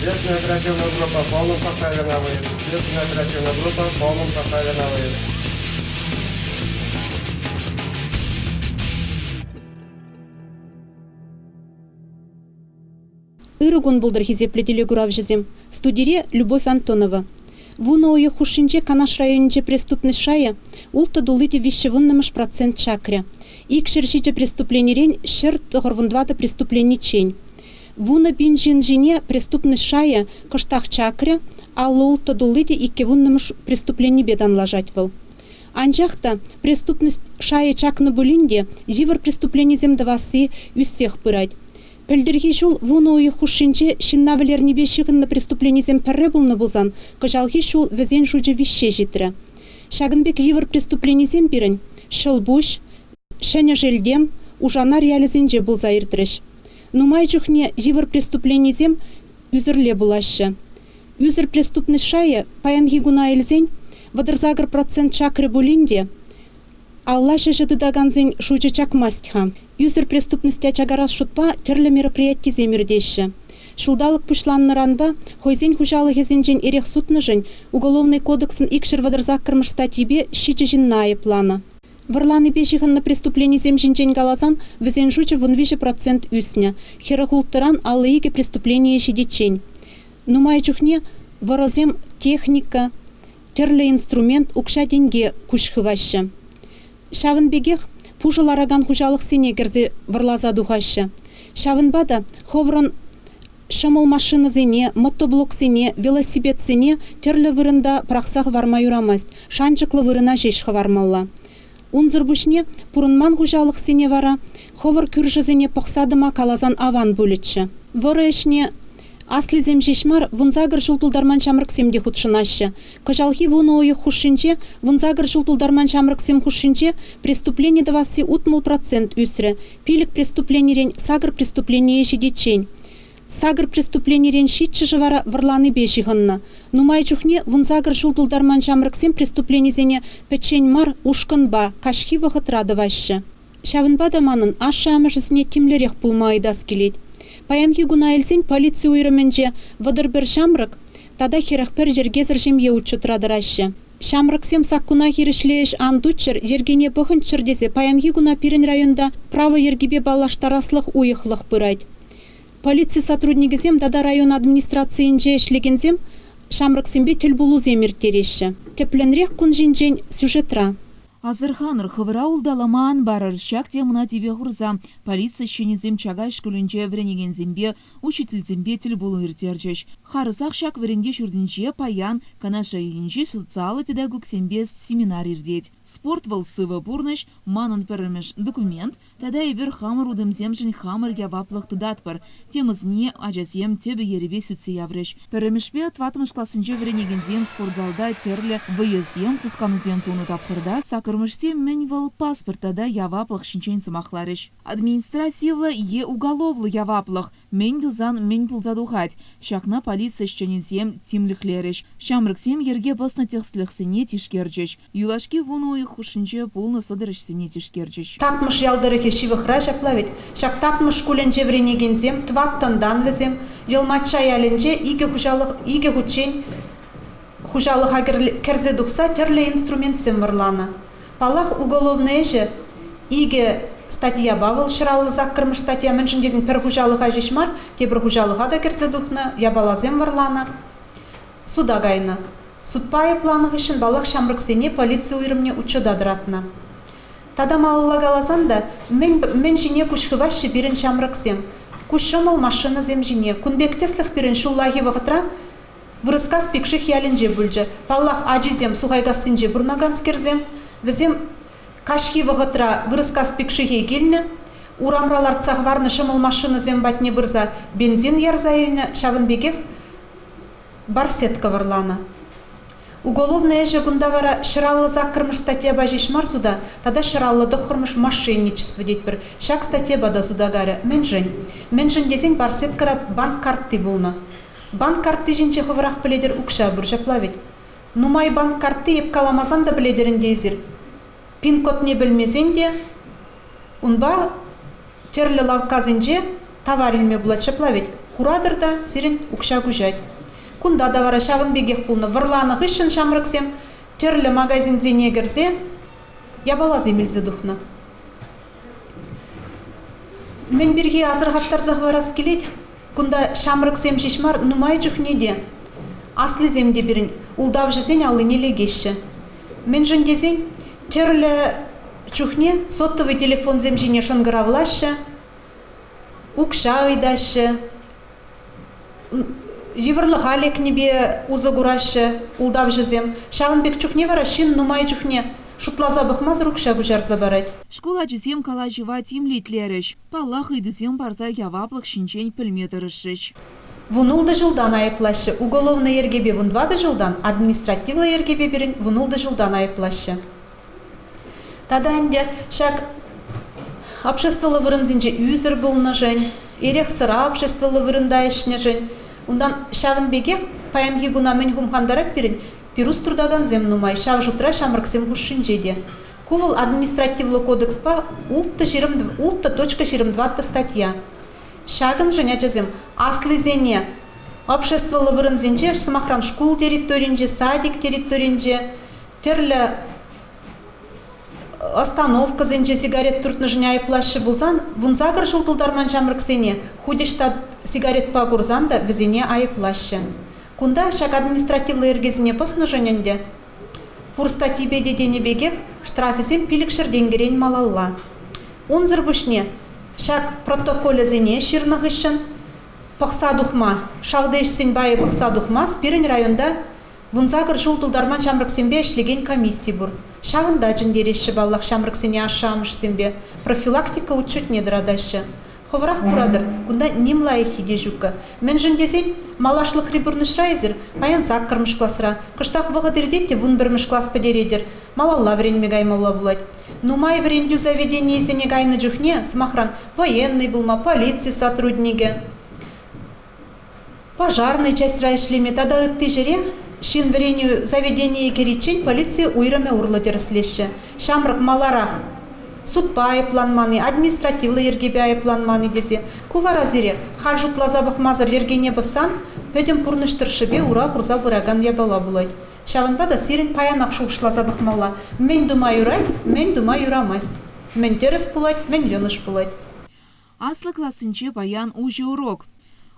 Следственная оперативная группа в полном составе на выезд. Следственная оперативная группа в полном составе на выезд. Ырӑ кун пултӑр, хисеплӗ телекуравҫӑсем. Студире Любовь Антонова. Вунӑ уйӑх хушшинче Канаш районӗнче преступность шайӗ улттӑ тулли те виҫҫӗ вуннӑмӗш процент чакрӗ. 207 преступленирен 194 преступлениччен. 10 000 ҫын ҫине преступность шайӗ кӑштах чакрӗ, 56 тулли те иккӗ вуннӑмӗш преступленипе танлашать вӑл. Анчах та преступность шайӗ чакнӑ пулин те йывӑр преступленисем тӑвасси ӳссех пырать. Пӗлтӗрхи ҫул вунӑ уйӑх хушшинче ҫынна вӗлернипе ҫыхӑннӑ преступленисем пӗрре пулнӑ пулсан, кӑҫалхи ҫул вӗсен шучӗ виҫҫе ҫитрӗ. Ҫакӑн пек йывӑр преступленисем пирӗн Ҫӑлпуҫ, Ҫӗнӗ Шелтем, Ушанар ялӗсенче пулса иртрӗҫ. Нумай чухне йывӑр преступленисем ӳсӗрле пулаҫҫӗ. Ӳсӗр преступность шайӗ паянхи куна илсен 38% чакрӗ пулин те, Алла ҫӗҫӗ тытакансен шучӗ чакмасть-ха. Ӳсӗр преступностя чакарас шутпа тӗрлӗ мероприятисем иртеҫҫӗ. Ҫулталӑк пуҫланнӑранпа хӑйсен хуҫалӑхӗсенчен эрех сутнӑшӑн Уголовнӑй кодексӑн 238-мӗш статйипе ҫичӗ ҫынна айӑпланӑ. Вӑрланипе ҫыхӑннӑ преступленисем ҫинчен каласан, вӗсен шучӗ 13% ӳснӗ, 46-ран 52 преступление ҫитиччен. Нумай чухне вӑрӑсем техника, тӗрлӗ инструмент укҫа-тенке куҫ хываҫҫӗ. Ҫавӑн пекех пушӑ ларакан хуҫалӑхсене кӗрсе вӑрласа тухаҫҫӗ. Ҫавӑнпа та хӑвӑрӑн ҫӑмӑл машинӑсене, мотоблоксене, велосипедсене тӗрлӗ вырӑнта пӑрахса хӑварма юрамасть, шанчӑклӑ вырӑна ҫеҫ хӑвармалла. Унсӑр пуҫне пурӑнман хуҫалӑхсене вара хӑвӑр кӳршӗсене пӑхса тӑма каласан аван пулӗччӗ. Вӑрӑ ӗҫне аслисем ҫеҫ мар, 18 ҫул тултарман ҫамрӑксем те хутшӑнаҫҫӗ. Кӑҫалхи вунӑ уйӑх хушшинче 18 ҫул тултарман ҫамрӑксем хушшинче преступлени тӑвасси 60% ӳсрӗ, пилӗк преступленирен сакӑр преступление ҫитиччен. Сакӑр преступленирен ҫиччӗшӗ вара вӑрланипе ҫыхӑннӑ. Нумай чухне 18 ҫул тултарман ҫамрӑксем преступленисене пӗччен мар, ушкӑнпа, каҫхи вӑхӑтра тӑваҫҫӗ. Ҫавӑнпа та манӑн ашшӗ-амӑшӗсене тимлӗрех пулма ыйтас килет. Паянхи куна илсен полици уйрӑмӗнче 31 ҫамрӑк тата 41 йӗркесӗр ҫемье учетра тӑраҫҫӗ. Ҫамрӑксем саккуна хирӗҫле ӗҫ ан туччӑр, йӗркене пӑхӑнччӑр тесе паянхи куна пирӗн районта право йӗркипе паллаштараслӑх уйӑхлӑх пырать. Полици сотрудникӗсем тата район администрацийӗнче ӗҫлекенсем ҫамрӑксемпе тӗлпулусем ирттереҫҫӗ. Тӗплӗнрех кун ҫинчен сюжетра. Асӑрханӑр, хӑвӑра улталама ан парӑр. Ҫак темӑна тӗпе хурса полици ӗҫченӗсем Чакаҫ шкулӗнче вӗренекенсемпе, учительсемпе тӗлпулу ирттерчӗҫ. Харӑсах ҫак вӗрентӳ ҫуртӗнче паян Канаш районӗнчи социаллӑ педагогсемпе семинар иртет. Спорт вӑл сывӑ пурнӑҫ, манӑн пӗрремӗш документ тата эпир хамӑр утӑмсемшӗн хамӑр яваплӑх тытатпӑр темӑсене ачасем тӗпӗ-йӗрӗпе сӳтсе яврӗҫ. Пӗрремӗшпе тӑваттӑмӗш классенче вӗренекенсем спортзалта тӗрлӗ вӑйӑсем, хусканусем тунӑ тапхӑрта саккӑрмӗшсем мӗн вӑл паспорт тата яваплӑх ҫинчен сӑмахларӗҫ. Административлӑ е уголовлӑ яваплӑх Мӗн тусан мӗн пулса тухать? Ҫакна полици ӗҫченӗсем тимлӗхлерӗҫ. Ҫамрӑксем йӗрке пӑснӑ тӗслӗхсене тишкерчӗҫ. Юлашки вунӑ уйӑх хушшинче пулнӑ сӑтӑр ӗҫсене тишкерчӗҫ. Татмӑш ял тӑрӑхӗ ҫывӑхра ҫапла вӗт. Ҫак Татмӑш шкулӗнче вӗренекенсем тӑваттӑнтан вӗсем Йӑлмачча ялӗнче икӗ хуҫалӑх икӗ хутчен хуҫалӑха кӗрсе тухса тӗрлӗ инструментсем вӑрланӑ. Паллах, уголовнӑй ӗҫӗ икӗ статьяпа вӑл 158-мӗш статья мӗншӗн тесен пӗр хуҫалӑха ҫеҫ мар, тепӗр хуҫалӑха та кӗрсе тухнӑ, япаласем вӑрланӑ, суда кайнӑ. Судпа айӑпланӑ хыҫҫӑн, паллах, ҫамрӑксене полици уйрӑмне учета тӑратнӑ. Тата малалла каласан та, мӗн, мӗн ҫине куҫ хываҫҫӗ пирӗн ҫамрӑксем? Ку ҫӑмӑл машинӑсем ҫине. Кун пек тӗслӗх пирӗн ҫуллахи вӑхӑтра Вырӑскас Пикших ялӗнче пулчӗ. Паллах, ачисем Сухайкассинче пурӑнаканскерсем. Вӗсем каҫхи вӑхӑтра Вырӑскас Пикшихе килнӗ. Урамра лартса хӑварнӑ ҫӑмӑл машинӑсем патне пырса бензин ярса илнӗ, ҫавӑн пекех барсетка вӑрланӑ. Уголовнӑй ӗҫӗ кунта вара 158-мӗш статьяпа ҫеҫ мар суда тата 159-мӗш мошенничество тетпӗр. Ҫак статьяпа та суда карӗ. Мӗншӗн? Мӗншӗн тесен барсеткӑра банк картти пулнӑ. Банк картти ҫинче хӑвӑрах пӗлетӗр укҫа пур, ҫапла вӗт? Нумай банк картти эп каламасан та пӗлетӗр ӗнтӗ эсир. Пин-кодне пӗлмесен те унпа тӗрлӗ лавккасенче тавар илме пулать, ҫапла вӗт? Хуратӑр та сирӗн укҫа куҫать. Кунта та вара ҫавӑн пекех пулнӑ. Вӑрланӑ хыҫҫӑн ҫамрӑксем тӗрлӗ магазинсене кӗрсе япаласем илсе тухнӑ. Мӗн пирки асӑрхаттарса хӑварас килет, кунта ҫамрӑксем ҫеҫ мар, нумай чухне те аслисем те пирӗн ултавҫӑсен аллине лекеҫҫӗ. Мӗншӗн тесен тӗрлӗ чухне сотовый телефонсем ҫине шӑнкӑравлаҫҫӗ, укҫа ыйтаҫҫӗ, йывӑрлӑха лекнипе усӑ кураҫҫӗ ултавҫӑсем. Ҫавӑн пек чухне вара ҫын нумай чухне шутласа пӑхмасӑр укҫа куҫарса парать. Шкул ачисем калаҫӑва тимлӗ итлерӗҫ. Паллах, ыйтусем парса яваплӑх ҫинчен пӗлме тӑрӑшрӗҫ. Вунултӑ ҫултан айӑплаҫҫӗ. Уголовнӑй йӗркепе вунтӑватӑ ҫултан, административлӑ йӗркепе пирӗн вунултӑ ҫултан айӑплаҫҫӗ. Тата ӗнтӗ ҫак обществӑллӑ вырӑнсенче ӳсӗр пулнӑшӑн, эрех-сӑра обществӑллӑ вырӑнта ӗҫнӗшӗн, унтан ҫавӑн пекех паянхи куна мӗн хумхантарать пирӗн, пирус туртакансем нумай, ҫав шутра ҫамрӑксем хушшинче те. Ку вӑл административлӑ кодекспа 6.24 статья. Ҫакӑншӑн ачасем аслисене обществӑллӑ вырӑнсенче, сӑмахран, шкул территорийӗнче, садик территорийӗнче, тӗрлӗ остановкӑсенче сигарет туртнӑшӑн айӑплаҫҫӗ пулсан, 18 ҫул тултарман ҫамрӑксене хуть ӑҫта сигаретпа курсан та вӗсене айӑплаҫҫӗ. Кунта ҫак административлӑ йӗркесене пӑснӑшӑн ӗнтӗ пур статйипе те тенӗ пекех штрафӗсем 500 тенкӗрен малалла. Унсӑр пуҫне ҫак протоколӗсене ҫырнӑ хыҫҫӑн пӑхса тухма, шалти ӗҫсен пайӗ пӑхса тухмасть пирӗн районта 18 ҫул тултарман ҫамрӑксемпе ӗҫлекен комисси пур. Ҫавӑнта чӗнтереҫҫӗ паллах ҫамрӑксене ашшӗ-амӑшсемпе, профилактика учетне тӑратаҫҫӗ. Хӑвӑрах куратӑр, кунта ним лайӑххи те ҫуккӑ. Мӗншӗн тесен малашлӑхри пурнӑҫра эсир паян саккӑрмӗш класра, кӑштах вӑхӑт иртет те вунпӗрмӗш класс пӗтеретӗр, малалла вӗренме каймалла пулать. Нумай вӗрентӳ заведенийӗсене кайнӑ чухне, сӑмахран, военнӑй пулма, полици сотрудникӗ, Пожарнӑй чаҫра ӗҫлеме тата ытти ҫӗре ҫын вӗренӳ заведенийӗ кӗриччен полици уйрӑмӗ урлӑ тӗрӗслеҫҫӗ. Ҫамрӑк маларах судпа айӑпланман-и, административлӑ йӗркепе айӑпланман-и тесе. Ку вара сире халь шутласа пӑхмасӑр йӗркене пӑссан пӗтӗм пурнӑҫ тӑршшӗпе ура хурса пыракан япала пулать. Ҫавӑнпа та сирӗн паянах шухӑшласа пӑхмалла, мӗн тума юрать, мӗн тума юрамасть, мӗн тӗрӗс пулать, мӗн йӑнӑш пулать. Аслӑ классенче паян уҫӑ урок.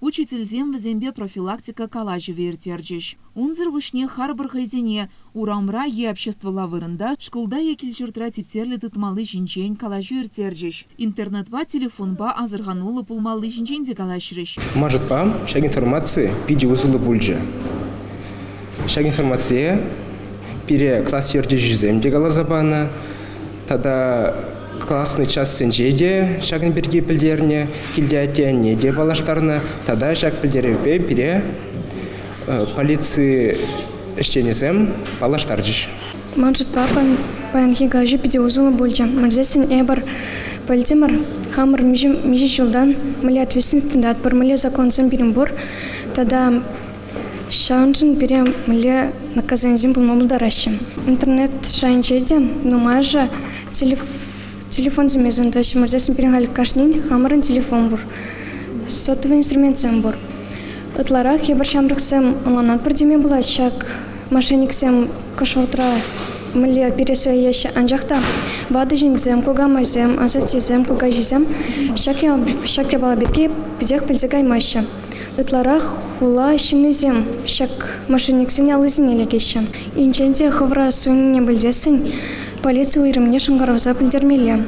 Учительсем вӗсемпе профилактика калаҫӑвӗ ирттерчӗҫ. Унсӑр пуҫне харпӑр хӑйсене урамра е обществӑлла вырӑнта, шкулта е кил-ҫуртра типтерлӗ тытмалли ҫинчен калаҫу ирттерчӗҫ. Интернетпа, телефонпа асӑрхануллӑ пулмалли ҫинчен те калаҫрӗҫ. Ман шутпа, ҫак информаци питӗ усӑллӑ пулчӗ. Ҫак информацие пире класс ертӳҫисем те каласа панӑ тата классный чассенче те ҫакӑн пирки пӗлтернӗ, килте атте-анне те паллаштарнӑ тата ҫак пӗлтерӗвпе пире полици ӗҫченӗсем паллаштарчӗҫ. Ман шутпа, паянхи калаҫу питӗ усӑллӑ пулчӗ. Мӗншӗн эпир пӗлтӗмӗр, хамӑр миҫе ҫултан мӗнле ответственность тытатпӑр, мӗнле законсем пирӗн пур тата Ҫавӑншӑн пире мӗнле наказанисем пулма пултараҫҫӗ. Интернет шайӗнче те нумайӑшӗ телефонсемпе сунтаҫҫӗ. Мӗншӗн пирӗн халь кашнин хамӑрӑн телефон пур, сотовый инструментсем пур. Ытларах эпир ҫамрӑксем ӑнланатпӑр теме пулать ҫак мошенниксем кӑшт вӑхӑтра мӗнле пире суяҫҫӗ. Анчах та ватӑ ҫынсем, кукамайсем, асаттесем, кукаҫисем ҫак япала пирки питех пӗлсе каймаҫҫӗ. Ытларах хула ҫыннисем ҫак мошенниксен аллисене лекеҫҫӗ. Енчен те хӑвӑра суйнине пӗлсессӗн полици уйрӑмне шӑнкӑравласа пӗлтермелле.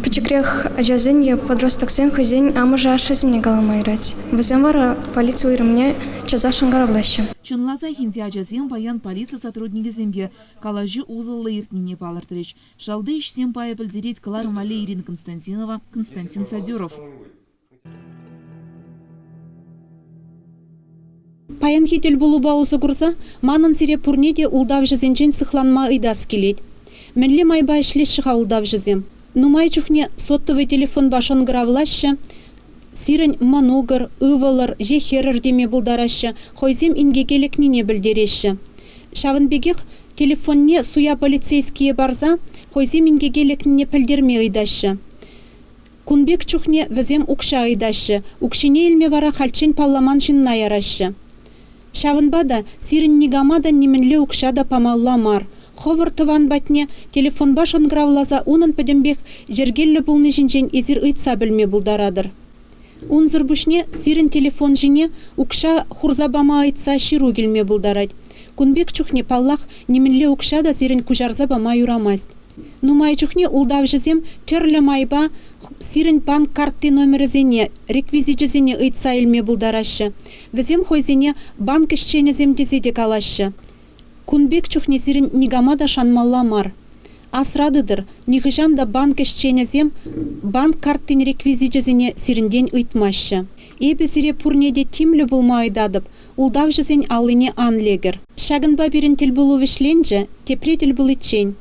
Пӗчӗкрех ачасен е подростоксен хӑйсен амӑшӗ-ашшӗсене калама юрать. Вӗсем вара полици уйрӑмне часах шӑнкӑравлаҫҫӗ. Чӑнласах ӗнтӗ ачасем паян полици сотрудникӗсемпе калаҫу усӑллӑ иртнине палӑртрӗҫ. Шалти ӗҫсен пайӗ пӗлтерет кӑларӑм валли Ирина Константинова, Константин Садюров. Паянхи тӗлпулупа усӑ курса манӑн сире пурне те ултавҫӑсенчен сыхланма ыйтас килет. Мӗнле майпа ӗҫлеҫҫӗ-ха ултавҫӑсем? Нумай чухне сотовӑй телефонпа шӑнкӑравлаҫҫӗ, сирӗн мӑнукӑр, ывӑлӑр е хӗрӗр теме пултараҫҫӗ, хӑйсем инкеке лекнине пӗлтереҫҫӗ. Ҫавӑн пекех телефонне суя полицейские парса хӑйсем инкеке лекнине пӗлтерме ыйтаҫҫӗ. Кун пек чухне вӗсем укҫа ыйтаҫҫӗ, укҫине илме вара хальччен палламан ҫынна яраҫҫӗ. Ҫавӑнпа та сирӗн никама та нимӗнле укҫа та памалла мар. Хӑвӑр тӑван патне телефонпа шӑнкӑравласа унӑн пӗтӗмпех йӗркеллӗ пулни ҫинчен эсир ыйтса пӗлме пултаратӑр. Унсӑр пуҫне сирӗн телефон ҫине укҫа хурса пама ыйтса ҫыру килме пултарать. Кун пек чухне, паллах, нимӗнле укҫа та сирӗн куҫарса пама юрамасть. Нумай чухне ултавҫӑсем тӗрлӗ майпа сирӗн банк картти номерӗсене, реквизичӗсене ыйтса илме пултараҫҫӗ. Вӗсем хӑйсене банк ӗҫченӗсем тесе те калаҫҫӗ. Кун пек чухне сирӗн никама та шанмалла мар. Асра тытӑр, нихӑҫан та банк ӗҫченӗсем банк карттин реквизичӗсене сирӗнтен ыйтмаҫҫӗ. Эпӗ сире пурне те тимлӗ пулма ыйтатӑп, ултавҫӑсен аллине ан лекӗр. Ҫакӑнпа пирӗн тӗлпулу вӗҫленчӗ, тепре тӗл пуличчен.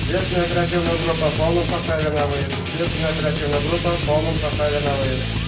Следственная оперативная группа в полном составе на выезд. Следственная оперативная группа в полном составе на выезд.